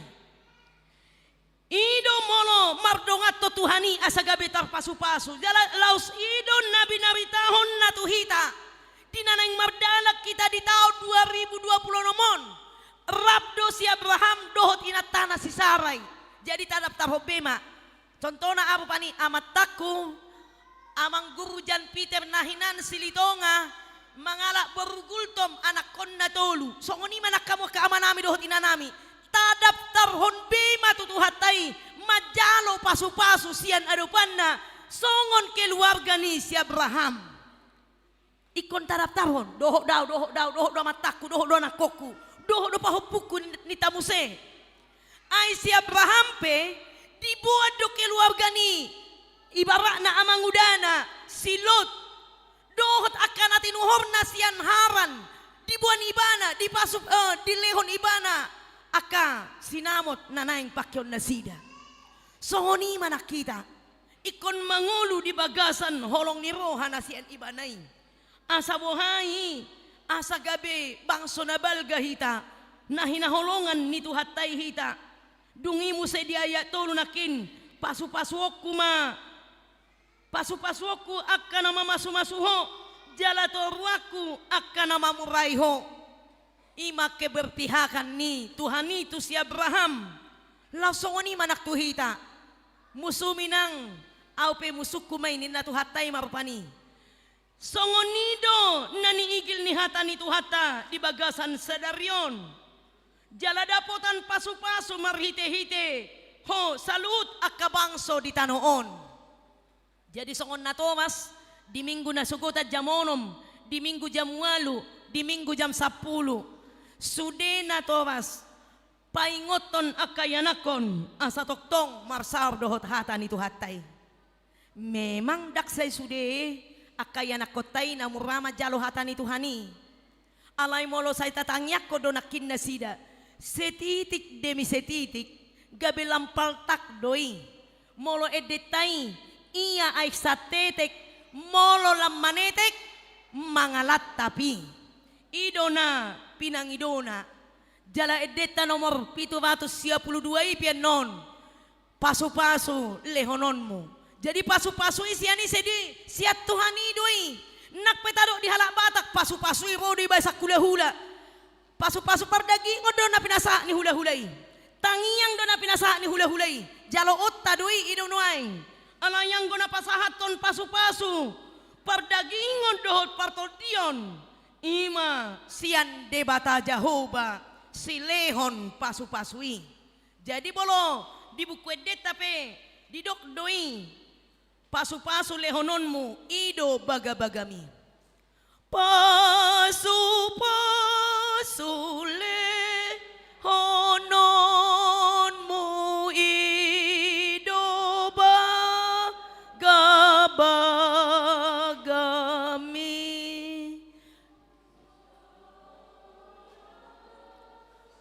I do molo mardonganhon Tuhan i asa gabe tarpasupasu. Jala laos i do na binaritahonna tu hita. Di na naeng mardalan hita di taon dua ribu dua puluh onom on, rap do si Abraham dohot inantana si Sarai. Jadi tadaptarhon be ma. Contohna aha rupani, amantangku, Amang Guru Jan Peter na hinan Silitonga, mangalap boru Gultom, anakkonna tolu. Songon i ma nang hamu angka amanami dohot inanami. Tadaptarhon be ma tu Tuhanta i, manjalo pasupasu sian adopanna, songon keluarga ni si Abraham. Ingkon tadaptarhon, dohot do ahu, dohot do ahu, dohot do amantangku, dohot do anakkonku, dohot do pahompungku ni, ninta muse. Ai si Abraham pe, diboan do keluarga ni, ibaratna amangudana, si Lot, dohot angka na tinuhorna sian Haran, diboan ibana, dipasu-, eh, dilehon ibana, angka sinamot na naeng pakeon nasida. Songon i ma nang hita, ingkon mangolu di bagasan holong ni roha na sian ibana i. Asa boha i, asa gabe bangso na balga hita, na hinaholongan ni Tuhanta i hita. Dung i muse di ayat tolu nangkin, pasupasuonku ma, pasupasuonku angka na mamasumasu ho, jala toruanku angka na mamurai ho. I ma keberpihakan ni Tuhan i tu si Abraham. Laos songon i ma nang tu hita. Musumi nang, au pe musungku ma i, ninna Tuhanta i ma rupani. Songon i do na niigil ni hata ni Tuhanta di bagasan sadari on. Jala dapotan pasupasu marhitehite ho saluhut angka bangso di tano on. Jadi songon na tomas, di minggu na sogotan jam onom, di minggu jam ualu, di minggu jam sampulu. Sude na tomas, paingothon angka ianakhon asa tongtong marsaor dohot hata ni Tuhanta i. Memang ndang sai sude angka ianakhonta i na mura manjalo hata ni Tuhan i. Alai molo sai tatangiangkon do nangkin nasida, setitik demi setitik, gabe lam paltak do i. Molo endenta i, ia aek santetek, molo lam manetek, mangalantap i. I do na pinangidona. Jala endenta nomor pitu ratus sia pulu dua i pe annon. Pasupasu lehononmu. Jadi pasupasu i sian ise do i? Sian Tuhan i do i. Nang pe tadok di halak Batak, pasupasu i ro do i baesan hulahula. Pasupasu pardagingon do na pinasahat ni hulahula i. Tangiang do na pinasahat ni hulahula i. Jaloonta do i, i do nuaeng. Alai anggo na pasahathon pasupasu pardagingon dohot partondion, i ma sian Debata Jahowa silehon pasupasu i. Jadi molo di Buku Endenta pe didok do i, pasupasu lehononmu i do bagabagami. Pasupasu lehononmu i do bagabagami.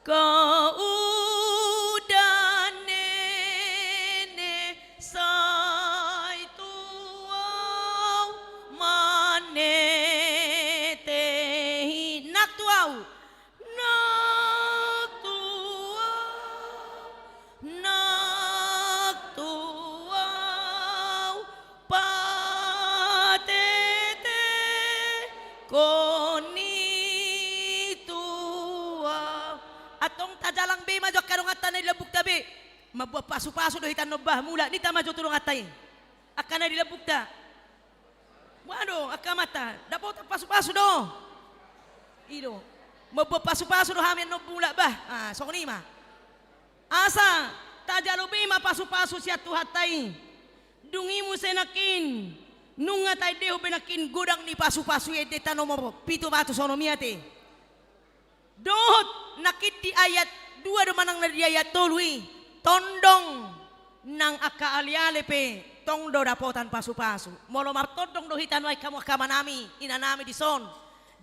Kaudan nene sai tu au manetehi. Nang tu au, nang tu au, nang tu au patetekon i tu au. Antong tajalang be ma jo angka donganta na di lambungta be. Mamboan pasupasu do hita annon bah, mulak ninta ma jo tu donganta i. Angka na di lambungta. Boha do angka amanta, dapotan pasupasu do. I do. Mamboan pasupasu do hami annon mulak bah. Ah, songon i ma. Asa tajalo be ma pasupasu sian Tuhanta i. Dung i muse nangkin, nunga taendehon be nangkin godang ni pasupasu i, Endenta nomor pitu ratus onom i ate. Dohot nangkin di ayat dua do manang na di ayat tolu i, tondong nang angka aleale pe tong do dapotan pasupasu. Molo martondong do hita nuaeng hamu angka amanami, inanami dison,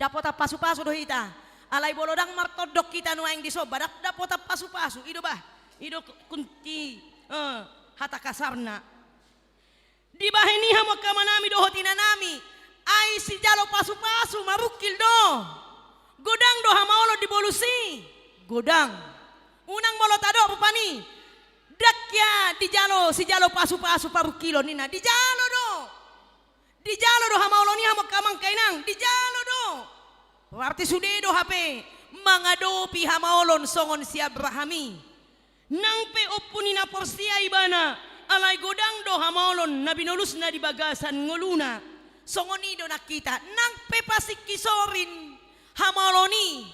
dapotan pasupasu do hita. Alai molo ndang martondong hita nuaeng dison, ba ndang dapotan pasupasu, i do bah, i do kunti, eh, hata kasarna. Dibahen i hamu angka amanami dohot inanami, ai sijalo pasupasu marungkil do. Godang do hamaolon di bolus i. Godang. Unang molo tadok rupani, ndang hea dijalo sijalo pasupasu parungkilon ninna. Dijalo do. Dijalo do hamaolon i hamu angka amang, angka inang. Dijalo do. Berarti sude do hape mangadopi hamaolon songon si Abraham i. Nang pe ompu ni na porsea ibana, alai godang do hamaolon na binolusna di bagasan ngoluna. Songon i do nang hita, nang pe pasingkisorin hamaolon i,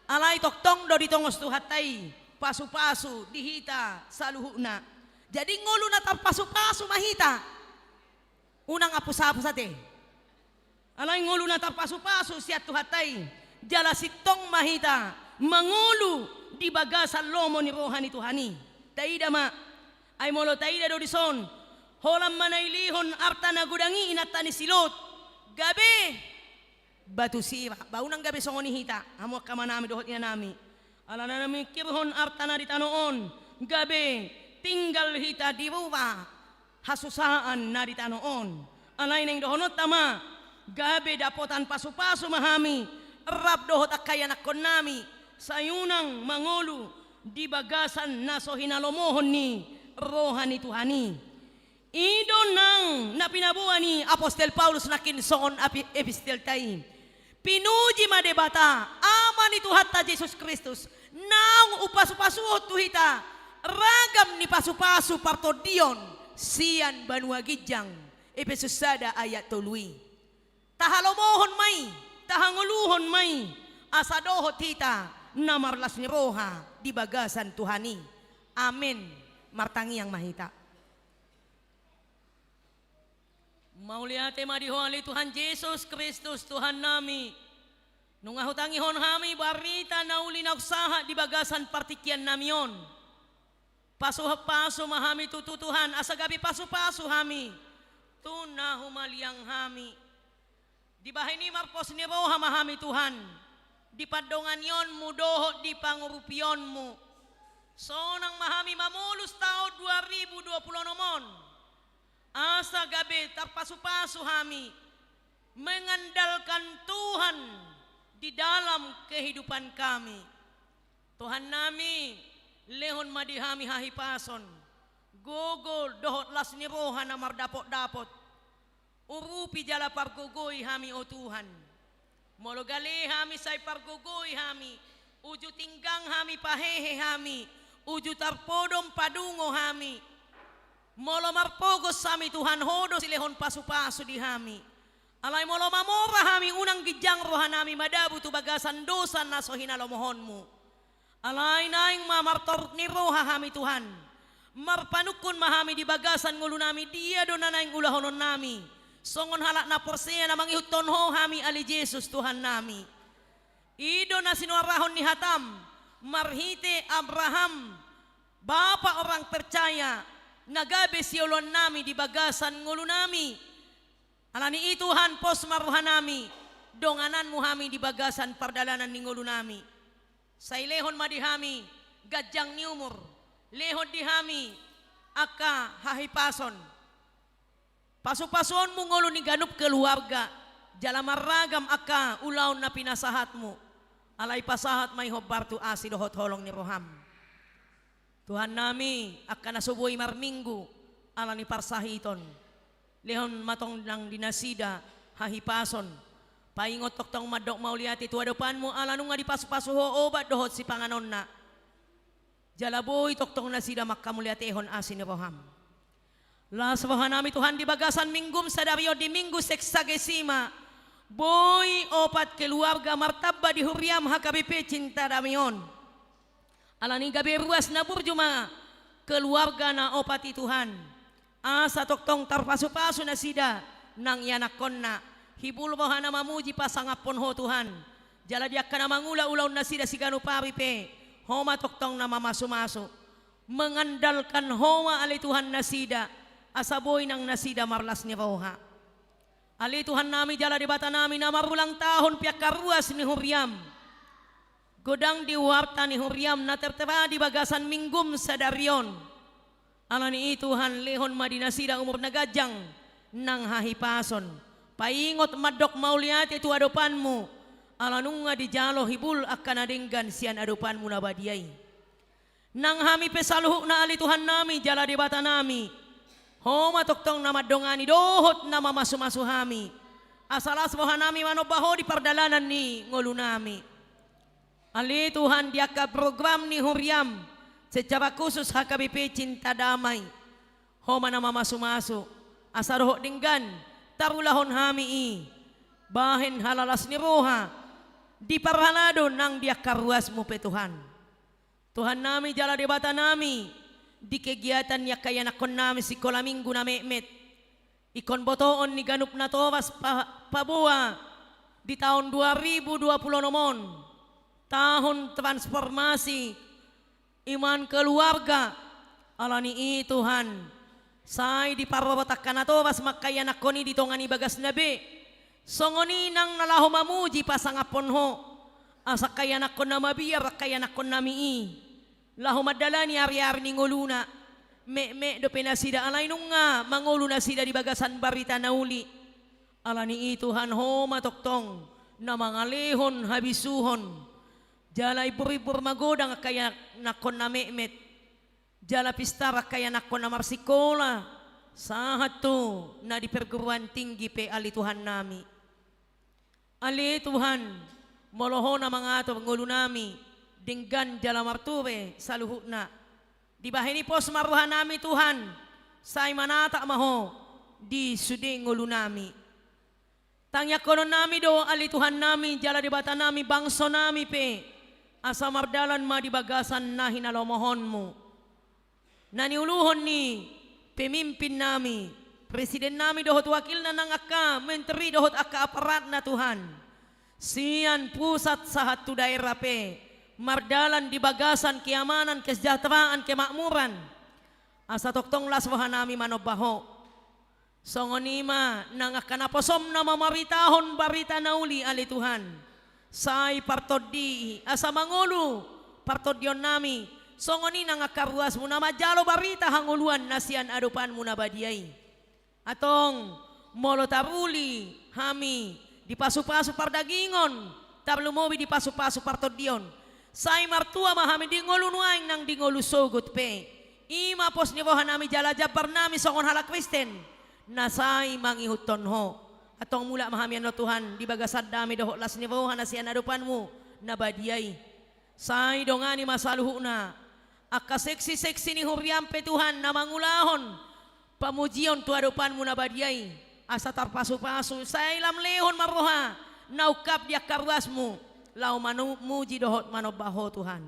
alai tongtong do ditongos Tuhanta i pasupasu di hita saluhutna. Jadi ngolu na tarpasupasu ma hita. Unang apus-apus ate. Alai ngolu na tarpasupasu sian Tuhanta i, jala sintong ma hita mangolu di bagasan lomo ni roha ni Tuhan i. Taida ma, ai molo taida do dison, holan ma na dilehon arta na godang i inanta ni si Lot, gabe batu sira. Ba unang gabe songon i hita, hamu angka amanami dohot inanami. Alana na mingkirhon arta na di tano on, gabe tinggal hita di rura hasusaan na di tano on. Alai naeng dohononta ma, gabe dapotan pasupasu ma hami, rap dohot angka ianakhonnami, sai unang mangolu di bagasan na so hinalomohon ni roha ni Tuhan i. I do nang na pinaboa ni apostel Paulus nangkin songon api-, epistelta i. Pinuji ma Debata, Ama ni Tuhanta Jesus Kristus, naung umpasupasuhon tu hita ragam ni pasupasu partondion, sian banua ginjang. Epesus sada ayat tolu i. Tahalomohon ma i, tahangoluhon ma i, asa dohot hita na marlas ni roha di bagasan Tuhan i. Amen. Martangiang ma hita. Mauliate ma di Ho ale Tuhan Jesus Kristus Tuhannami. Nunga hutangihon hami barita na uli na sahat di bagasan partingkiannami on. Pasu-pasu ma hami tutu Tuhan, asa gabe pasu-pasu hami tu na humaliang hami. Dibahen i marpos ni roha ma hami Tuhan, di pandonganionmu dohot di pangurupionmu. Sonang ma hami mamolus taon dua ribu dua puluh onom on, asa gabe tarpasu-pasu hami, mengandalkan Tuhan di dalam kehidupan kami. Tuhannami, lehon ma di hami hahipason, gogo dohot las ni roha na mardapot-dapot. Urupi jala pargogoi hami, o Tuhan. Molo gale hami, sai pargogoi hami. Uju tinggang hami, pahehe hami. Uju tarpodom, padungo hami. Molo marpogos hami, Tuhan, Ho do silehon pasu-pasu di hami. Alai molo mamora hami, unang ginjang rohanami madabu tu bagasan dosa na so hinalomohonmu. Alai naeng ma martoruk ni roha hami, Tuhan. Marpanungkun ma hami di bagasan ngolunami, dia do na naeng ulahononnami. Songon halak na porsea na mangihuthon Ho hami, ale Jesus Tuhannami. I do na sinuarahon ni hatam, marhite Abraham, bapa orang percaya, na gabe sioloannami di bagasan ngolunami. Alani i Tuhan, pos ma rohanami, dongananmu hami di bagasan pardalanan ni ngolunami. Sai lehon ma di hami ganjang ni umur, lehon di hami angka hahipason. Pasu-pasuonmu ngolu ni ganup keluarga, jala marragam angka ulaon na pinasahatmu. Alai pasahat ma i hombar tu asi dohot holong ni roham. Tuhannami, angka na so boi marminggu ala ni parsahiton, lehon ma tong nang di nasida hahipason. Paingot tongtong mandok mauliate tu adopanmu ala nunga dipasu-pasu Ho obat dohot sipanganonna. Jala boi tongtong nasida mangkamauliatehon asi ni roham. Las rohanami Tuhan di bagasan minggum sadari on, di minggu Sexagesima. Boi opat keluarga martamba di huriam H K B P Cinta Damai on. Alani gabe ruas na burju ma keluarga na opat i Tuhan. Asa tongtong tarpasu-pasu nasida nang ianakkonna. Hibul rohana mamuji pasangaphon Ho Tuhan. Jala di angka na mangula ulaon nasida siganup ari pe, Ho ma tongtong na mamasu-masu. Mengandalkan Ho ma ale Tuhan nasida, asa boi nang nasida marlas ni roha. Ale Tuhannami jala Debatanami na marulang tahun pe angka ruas ni huriam. Godang di warta ni huriam na tertera di bagasan minggum sadari on. Alani i Tuhan, lehon ma di nasida umur na ganjang nang hahipason. Paingot mandok mauliate tu adopanmu, ala nunga dijalo hibul angka na denggan sian adopanmu na badia i. Nang hami pe saluhutna ale Tuhannami jala Debatanami, Ho ma tongtong na mandongani dohot na mamasu-masu hami. Asa las rohanami manomba Ho di pardalanan ni ngolunami. Ale Tuhan, di angka program ni huriam, secara khusus H K B P Cinta Damai, Ho ma na mamasu-masu, asa dohot denggan tarulahon hami i, bahen halalas ni roha, di parhalado nang di angka ruasmu pe Tuhan. Tuhannami jala Debatanami, di kegiatan ni angka ianakkonnami sikola minggu na metmet, ingkon botoon ni ganup natoras pa-, paboa di taon dua ribu dua puluh onom on, tahun transformasi iman keluarga. Alani i Tuhan, sai diparorot angka natoras ma angka ianakkon i di tonga ni bagasna be. Songon i nang na laho mamuji pasangaphon Ho, asa angka ianakkon na mabiar angka ianakkonnami i, laho mandalani ari-ari ni ngoluna. Metmet dope nasida alai nunga mangolu nasida di bagasan barita na uli. Alani i Tuhan, Ho ma tongtong na mangalehon habisuhon. Jala imbur-imbur magodang angka ianakkon na metmet. Jala pistar angka ianakkon na marsikola, sahat tu na di perguruan tinggi pe ale Tuhannami. Ale Tuhan, molo Ho na mangatur ngolunami, denggan jala marture saluhutna. Dibahen i pos ma rohanami Tuhan, Sai manatap ma Ho di sude ngolunami. Tangiangkononnami do, ale Tuhannami jala Debatanami, bangsonami pe, asa mardalan ma di bagasan na hinalomohonmu. Na niuluhon ni pemimpinnami, presidennami dohot wakilna nang angka menteri dohot angka aparatna Tuhan. Sian pusat sahat tu daerah pe, mardalan di bagasan keamanan, kesejahteraan, kemakmuran. Asa tongtong las rohanami manomba Ho. Songon i ma nang angka naposom na mamaritahon barita na uli, ale Tuhan. Sai partondihi asa mangolu partondionnami. Songon i nang angka ruasmu na manjalo barita hangoluan na sian adopanmu na badia i. Antong, molo taruli hami di pasupasu pardagingon, tarlumobi di pasupasu partondion, sai martua ma hami di ngolu nuaeng nang di ngolu sogot pe. I ma pos ni rohanami jala jambarnami songon halak Kristen na sai mangihuthon Ho. Antong mulak ma hami annon Tuhan di bagasan dame dohot las ni roha na sian adopanmu na badia i. Sai dongani ma saluhutna angka seksi-seksi ni huriam pe Tuhan na mangulahon pamujion tu adopanmu na badia i. Asa tarpasupasu, sai lam lehon ma roha na ungkap di angka ruasmu, laho mamuji dohot manomba Ho Tuhan.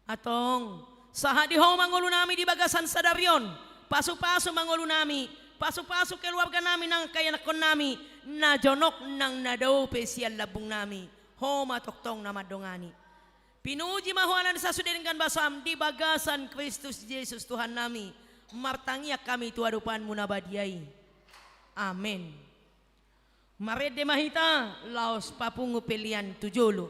Antong, sahat di Ho ma ngolunami di bagasan sadari on. Pasupasu ma ngolunami, pasupasu keluarganami nang angka ianakkonnami, na jonok nang na dao pe sian lambungnami. Ho ma tongtong na mandongani. Pinuji ma Ho ala ni sasude denggan basam di bagasan Kristus Jesus Tuhannami. Martangiang hami tu adopanmu na badia i. Amen. Marende ma hita laos papungu pelean tu jolo.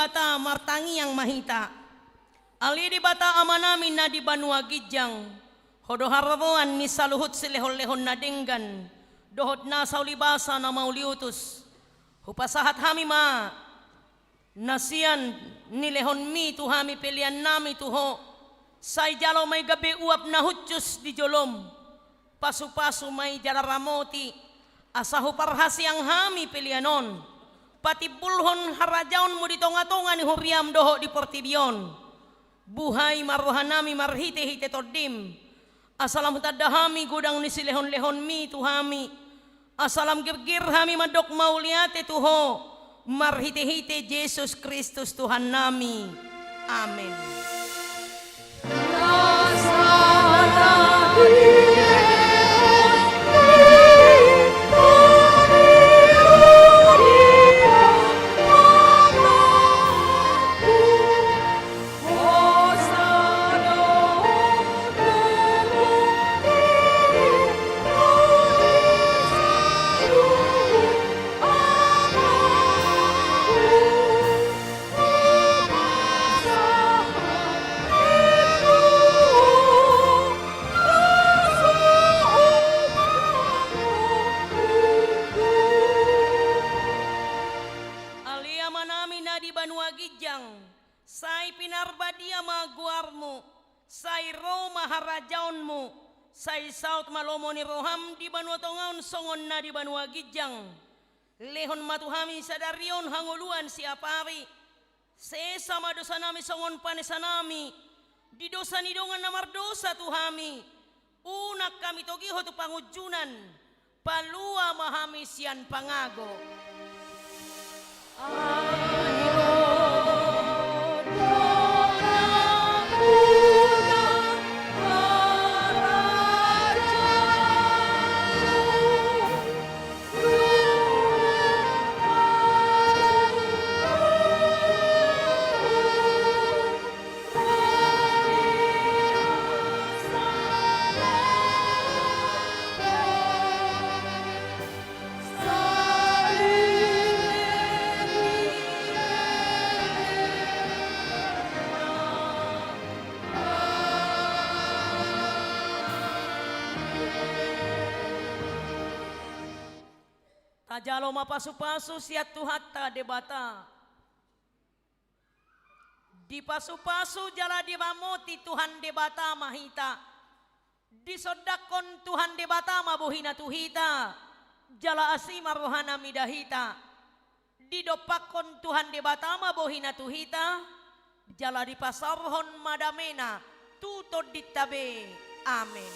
Debata, martangiang ma hita. Ale Debata Amanami na di banua ginjang, Ho do haroroan ni saluhut silehonlehon na denggan dohot nasa ulibasa na mauliutus. Hupasahat hami ma na sian nilehonMi tu hami peleannami tu Ho. Sai jalo ma i gabe uap na hushus di joloM. Pasupasu ma i jala ramoti, asa huparhaseang hami pelean on patimbulhon harajaonMu di tongatonga ni huriaM dohot di portibi on. Buhai ma rohanami marhitehite TondiM, asa lam hutanda hami godang ni silehonlehonMi tu hami, asa lam girgir hami mandok mauliate tu Ho, marhitehite Jesus Kristus Tuhannami. Amen. Ale Amanami na di banua ginjang, sai pinarbadia ma goarMu, sai ro ma harajaonMu, sai saut ma lomo ni rohaM di banua tonga on songon na di banua ginjang. Lehon ma tu hami sadari on hangoluan siapari. Sesa ma dosanami songon panesanami di dosa ni dongan na mardosa tu hami. Unang hami togihon tu pangunjunan, palua ma hami sian pangago. Tajalo ma pasupasu sian Tuhanta Debata. Dipasupasu jala diramoti Tuhan Debata ma hita. Disondangkon Tuhan Debata ma bohiNa tu hita, jala asi ma rohaNa mida hita. Didompakkon Tuhan Debata ma bohiNa tu hita, jala dipasaorhon ma dameNa tu tondinta be. Amen.